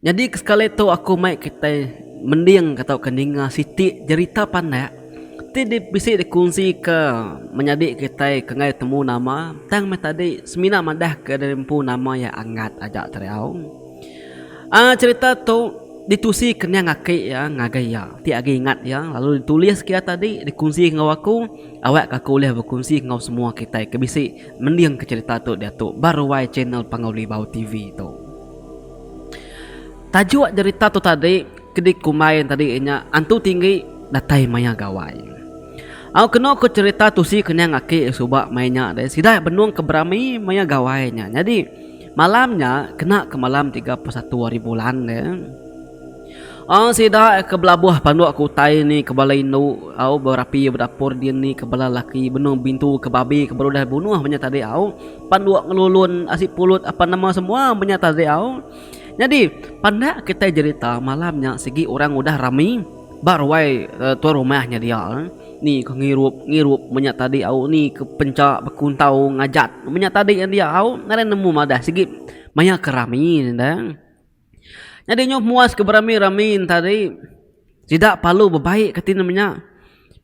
Nyadi ke sekali tu aku mai kitai mending ka tauka ninga siti jerita pandak ti bisi dikunsi ke menyadi kitai ke enggai temu nama tang meh tadi semina madah ke diri empu nama iya Anggat aja tadi au. Aaa cherita tu ditusi ke niang aki iya ngagai iya ti agi ingat iya lalu ditulis ke iya tadi dikunsi enggau aku awak ke aku ulih bekunsi enggau semua kitai ke bisi mending ke cherita tu diatu ba ruai channel Panggau Libau TV tu. Tajuk jerita tu tadi ke dikumbai tadi iya nya Antu Tinggi Datai Maya Gawai. Au kenu ku cherita tusi kenyang aki suba maya nya deh sida benung ke berami maya gawai nya. Nyadi malam nya kena ke malam 31 hari bulan deh. Au sida ke belabuh panduk ke utai ni ke bala indu au berapi bedapur din ni ke bala laki benung bintu ke babi ke baru udah bunuh menya tadi au. Panduk ngelulun asi pulut apan nama semua menya tadi au. Nyadi pandak kitai jerita malam nya sigi orang udah rami ba ruai tuan rumah nya dia. Ni ke ngirup ngirup menya tadi au ni ke pencha bekuntau ngajat menya tadi dia au nadai nemu madah sigi maya ke rami ne. Nyadi nyau muas ke berami-rami tadi sida parlu bebaik ke ti ne menya.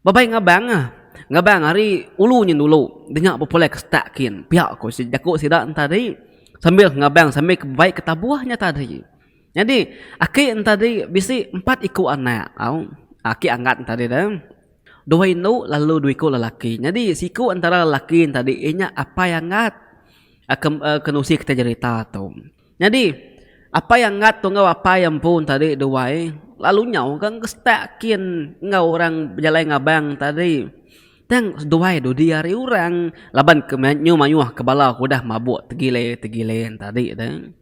Bebaik ngabang ah. Ngabang ari ulu nyin dulu denya bepulai ke setak kin pia ko jaku sida tadi sambil ngabang sambil ke bebaik ke tabuh nya tadi. Nyadi aki ne tadi bisi empat iku anak au aki anggat ne tadi tu. Dua indu lalu dua iku lelaki. Nyadi siku antara lelaki ne tadi iya nya apai anggat ke nusi kitai jerita tu. Nyadi, apai Anggat tu enggau apai iya empu tadi duai lalu nyau ga ngestak kin enggau orang bejalai ngabang tadi. Tang seduai dudi ari orang laban ke nyu mayuh ke bala ke udah mabuk tegile tegile tadi tu.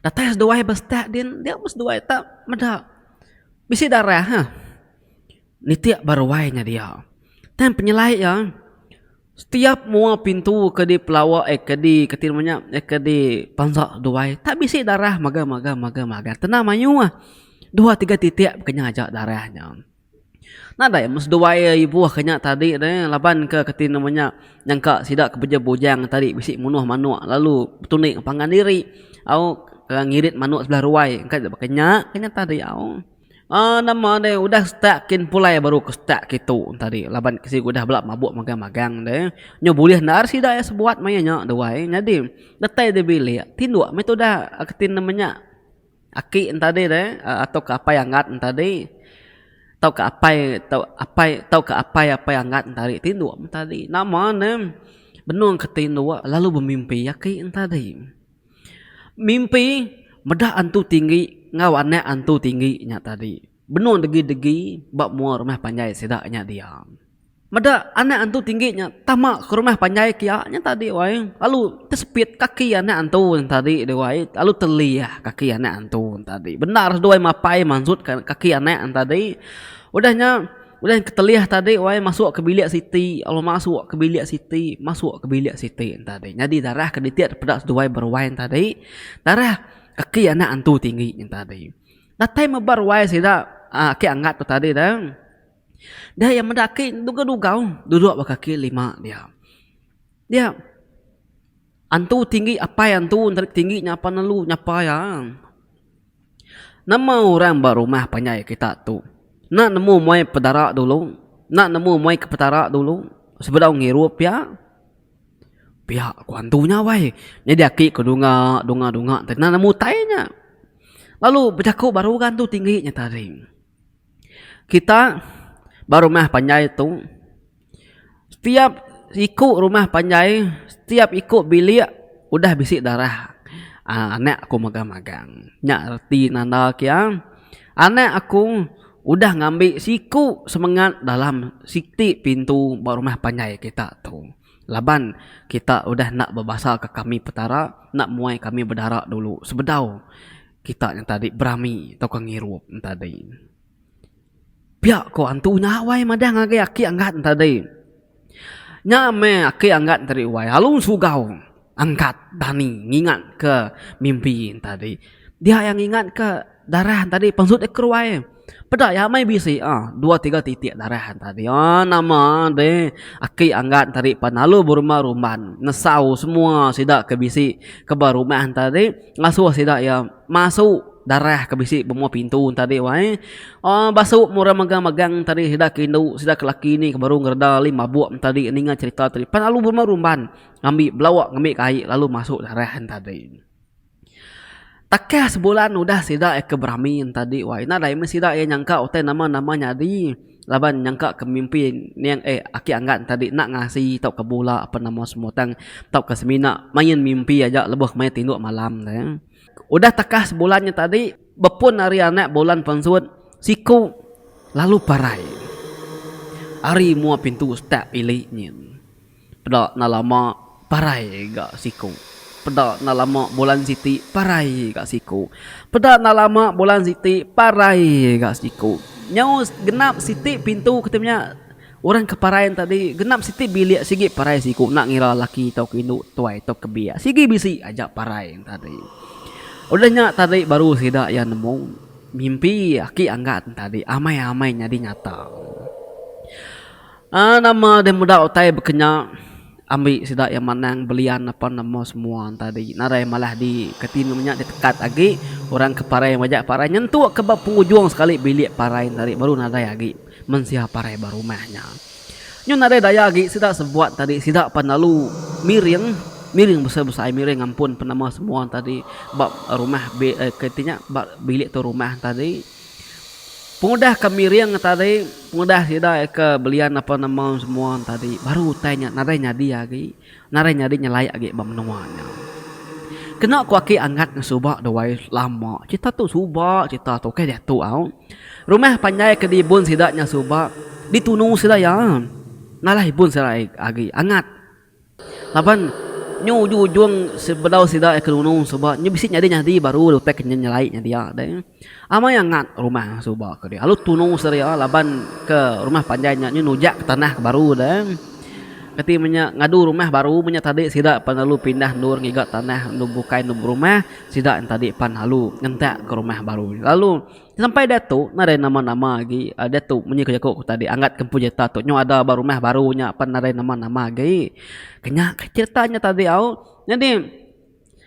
Datai seduai ba setak din dia meh seduai tak meda bisi darah ha nitik ba ruai nya dia. Tang penyelai iya. Setiap mua pintu ke dipelawa eh ke di keti nama nya eh ke di pansa duai tak bisi darah maga maga maga maga tena mayuh dua tiga titik baka nya aja darah nya. Nadai meh seduai ibuh ke nya tadi deh laban ke keti nama nya nyangka sida ke beja bujang tadi bisi munuh manuk lalu betundi pangan diri au ngirit manuk sebelah ruai engka baka nya ke nya tadi au. Aaa nama deh udah setak kin pulai baru ke setak kitu tadi laban ke sigu udah bela mabuk magang magang deh nyu bulih endar sida iya sebuat maya nya duai nyadi datai di bilik tinduk meh tudah keti nama nya aki ne tadi deh atau ke apai anggat ne tadi tauka apai tau apai tauka apai apai anggat ne tadi tinduk meh tadi nama ne benung ke tinduk lalu bemimpi aki ne tadi. Mimpi meda antu tinggi enggau anak antu tinggi nya tadi benung degi-degi ba mua rumah panjai sida nya dia. Meda anak antu tinggi nya tama ke rumah panjai kia nya tadi wai lalu tesepit kaki anak antu nya tadi deh wai lalu telih kaki anak antu nya tadi. Bendar seduai mapai mansut kaki anak nya tadi. Udah nya. Udah ketelih tadi wai masuk ke bilik siti lalu masuk ke bilik siti masuk ke bilik siti tadi. Nyadi darah ke nitik peda seduai beruai tadi darah kaki anak antu tinggi nya tadi. Datai meba ruai sida aaa aki anggat tu tadi tu deh iya meda aki dugau-dugau duduk ba kaki lima dia. Dia antu tinggi apai antu tinggi nya apan lalu nyapa iya. Nama orang ba rumah panjai kita tu enda nemu muai pedara dulu, enda nemu muai ke petara dulu sebedau ngirup pia. Pia ku antu nya wai. Nyadi aki ke dunga dunga dunga ti enda nemu utai nya. Lalu bejaku baru ga antu tinggi nya tadi. Kita ba rumah panjai tu Setiap iku rumah panjai, setiap iku bilik udah bisi darah aaa anak aku magang-magang. Nya reti nanda ke iya, anak aku udah ngambi siku semengat dalam siti pintu ba rumah panjai kita tu. Laban kita udah enda bebasa ke kami petara, enda muai kami bedara dulu sebedau kita nya tadi berami tauka ngirup nya tadi. Pia ko antu nya wai madah ngagai aki anggat ne tadi. Nya meh aki anggat ne tadi wai lalu sugau angkat dani ngingat ke mimpi ne tadi. Dia iya ngingat ke darah ne tadi pansut iya keruai. Peda iya meh bisi aaa dua tiga titik darah ne tadi. Aaa nama deh aki anggat ne tadi pan lalu berumban rumban nesau semua sida ke bisi ke ba rumah ne tadi ngasuh sida iya masu. Darah ke bisi ba mua pintu tadi wai. Aaa basu meh orang megang-megang tadi sida ke indu sida ke laki ni ke baru ngereda ali mabuk tadi ninga cherita tadi pan lalu berumban-rumban ngambi belawa ngambi ke ai lalu masu darah tadi. Takah sebulan udah sida ke berami tadi wai nadai meh sida iya nyangka utai nama-nama nyadi laban nyangka ke mimpi niang eh aki anggat tadi enda ngasi tauka bula apan nama semua tang tauka semina main mimpi aja lebuh maya tinduk malam ne. Udah takah sebulan nya tadi, bepun ari anak bulan pansut, siku lalu parai. Ari mua pintu setak ili nyin. Peda enda lama parai ga siku. Peda enda lama bulan siti parai ga siku. Peda enda lama bulan siti parai ga siku. Nyau genap siti pintu keti menya. Orang ke parai enti tadi genap siti bilik sigi parai siku enda ngira laki tauka indu tuai tauka biak sigi bisi aja parai enti tadi. Udah nya tadi baru sida iya nemu mimpi aki anggat enti tadi amai amai nyadi nyata. Aaa nama deh meda utai baka nya ambi sida iya manang belian apan nama semua enti tadi nadai malah di kati meh nya ditekat agi orang ke parai majak parai nyentuk ke ba pengujung sekali bilik parai enti tadi baru nadai agi. Mensia parai ba rumah nya. Nyu nadai daya agi sida sebuat tadi sida pan lalu miring, miring besai-besai miring ampun penama semua tadi ba rumah ke ti nya ba bilik tu rumah tadi. Pengudah ke miring tadi, pengudah sida ke belian apa nama semua tadi baru utai nya nadai nyadi agi. Nadai nyadi nyelai agi ba menua nya. Kena ku aki angat ngesuba duai lama cerita tu suba cerita tu ukai diatu au. Rumah panjai ke diibun sida nya suba ditunu sida iya. Nalah ibun sida agi angat. Laban nyu ujung-ujung sebedau sida ke nunu suba nyu bisi nyadi-nyadi baru utai ke nyelai nya dia deh. Amai angat rumah suba ke dia. Lalu tunu seria laban ke rumah panjai nya nyu nujak ke tanah ke baru deh. Keti menya ngadu rumah baru menya tadi sida pan lalu pindah endur ngiga tanah endur bukai endur berumah sida nya tadi pan lalu ngentak ke rumah baru. Lalu sampai diatu nadai nama-nama agi diatu munyi ku jaku ku tadi angat ke empu jerita tu nyu ada ba rumah baru nya pan nadai nama-nama agi. Kenya ke jerita nya tadi au. Nyadi.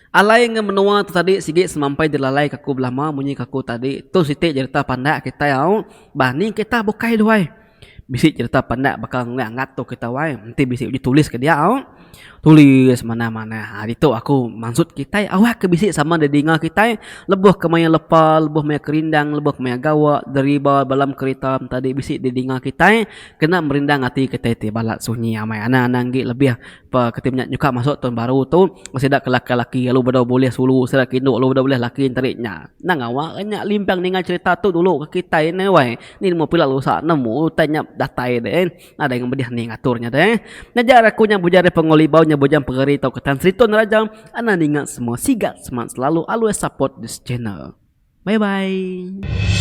Alai enggau menua tu tadi sigi semampai dilalai ka aku belama munyi ka aku tadi tu siti jerita pandak kitai au bah ni kita bukai duai bisi jerita pandak baka ngan angat tu kita wai enti bisi uji tulis ke dia au tulis manah manah ha ditu aku maksud kitai awak ke bisi sama didinga kitai lebuh ke maya lepa lebuh maya kerindang lebuh ke maya gawa deriba dalam kerita tadi bisi didinga kitai kena merindang ati kitai ti balat sunyi amai anang anang agi lebih Pa keti menya nyuka masuk taun baru tu sida ke laki laki lalu bedau bulih sulu sida ke indu lalu bedau bulih laki enti nya. Enda ngawa ke nya limpang ninga cherita tu dulu ke kitai ne wai. Ni nemu pila lusa nemu utai nya datai deh. Nadai ngemedih ni ngatur nya deh. Ngajar aku nya bujang ari Panggau Libau nya bujang pegari tauka Tan Sri Tun Raja anang ninga semua sigat semangat selalu always support this channel. Bye bye.